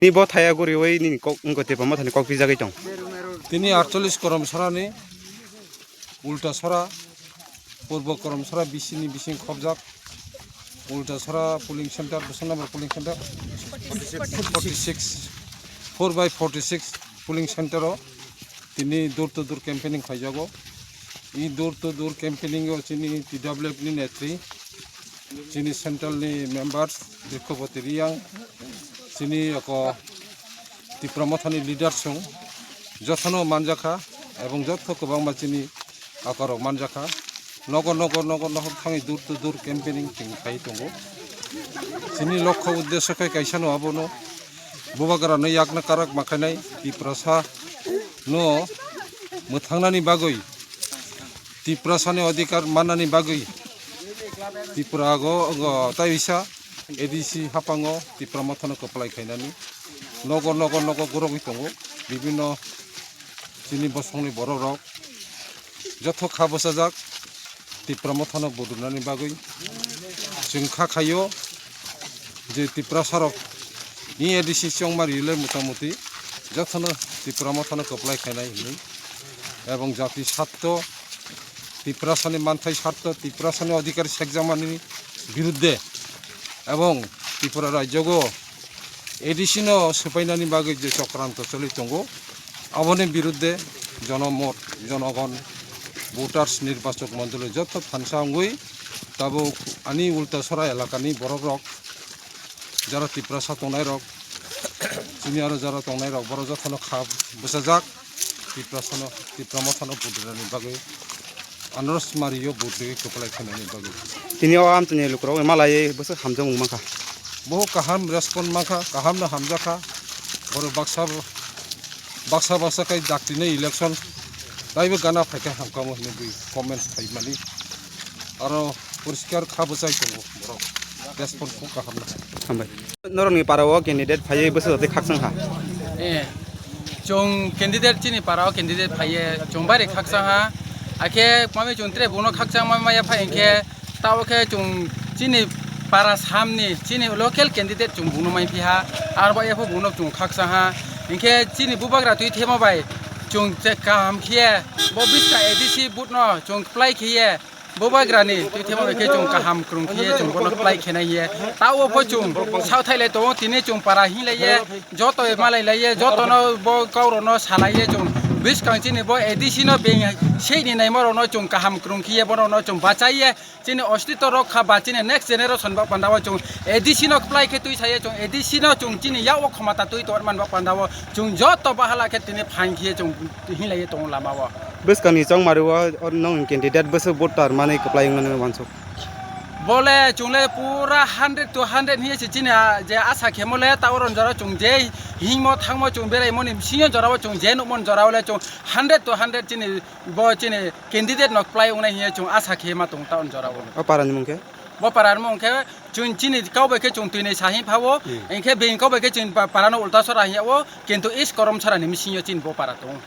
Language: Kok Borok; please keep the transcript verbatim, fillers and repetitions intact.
Ni bo thaya guriwi nini kok wngkha Tipra Mothani kok pijagwi tong. Tini aatcholish Koromsarani Ultasora, Purbo Koromsora bisini bising khobjak Ultasora polling center, bwswk number polling center? Forty six, four by forty six polling center o tini door to door campaigning khaijago. I door to door campaigning o chini T W F ni netri, chini central ni members Birkhopoti Riyang, chini oko Tipra Mothani leader song jotono manjakha ebong joto kwbangma chini akorok manjakha. Nogo nogo nogo nogo thangwi door to door campaigning chwng khai tongo. Chini lokho uddesyo khe kaisano abono bubagrano yakna karak makhainai Tiprasa no mwthangnani bagwi, Tiprasani odhikar mannani bagwi Tiprago, ogo, tai bisa A D C haphango Tipra Mothano kwplai khainani nogo nogo nogo gorogwi tongo. Bibinno chini bosongni borok rok joto kha bwchajak Tipra Mothano budunani bagwi. Chwng kha khaio je Tiprasa rok ni A D C chongmari le motamuti jotono Tipra Mothano kwplai khainai hinwi ebong jati satto Tiprasani manthai satto Tiprasani odhikar sekjakmani birudde ebong Tripura rajyogo A D C no swpainani bagwi je chokranto choli tongo, aboni birudde jonomot, jonogon, voters, nirbachok mondoli joto thansa wngwi tabuk ani Ultasora elakani borok rok, jara Tiprasa tongnai rok, chini aro jara tongnai rok, borok jotono kha bwchajak Tiprasano, Tipra Mothano budunani bagwi. Anush Mario budri kwplai khainani bagwi. Tini o amtwini lukurok malai bwswk hamjakmung mankha. Bo kaham respond mankha, kaham no hamjakha. Boro baksa, baksa baksa kai daktini election taibo gana phaikha hamkamo hinwi bui comment khaimani. Aro poriskar kha bwchai tongo borok. Respond kho kaham no. Hambai. Norokni para o candidate phaiwi bwswk tei khakchang ha. Eh, chwng candidate chini para o candidate phaiye chwng bari khakchang ha. Akhe mami chwng tre bono khakchang ma maya phai hinkhe tao khe chwng chini para samni chini local candidate chwng bono mai phi ha. Arbo epho bono chwng khakchang ha. Hinkhe chini bubagra twi thema bai chwng kaham khiye bo biska A D C booth no chwng kwplai khiye. Bubagrani twi thema bai khe chwng kaham kwrwng khiye chwng bono kwplai khenai hiye. Tao pho chwng saothai lai tongo tini chwng para hinlaiye joto malai laiye jotono bo kaurokno salaiye chwng bwskang chini bo A D C no being seini naima rokno chwng kaham kwrwng khiye borokno chwng bachaiye chini ostito rok kha ba chini next generation ba panda o chwng A D C no kwplai khe twi saye chwng A D C no chwng chini yak o khomata twi tongma ba panda o chwng joto bahala khe tini phan khiye chwng hinlaiye tongo lama o. Bwskangni chongmari o, o nong candidate bwswk voter manwi kwplai wngmani wansuk. Bole chwngle pura hundred to hundred hiye se chini a, je asa khemo le ta oron jora chwng je hingmo thangmo chwng beraimoni bisingo jorao chwng je nukmon jorao le chwng hundred to hundred chini bo chini candidate no kwplai wngnai hiye chwng asa khe ma tong ta on jorao. O para ni mung khe? Bo para ni mung khe chwng chini kau bai khe chwng twi ni sahi phao, hmm, hinkhe being kau bai khe chwng pa-, para no ulta sora hiya o, kintu is korom sara ni bisingo chini bo para tong.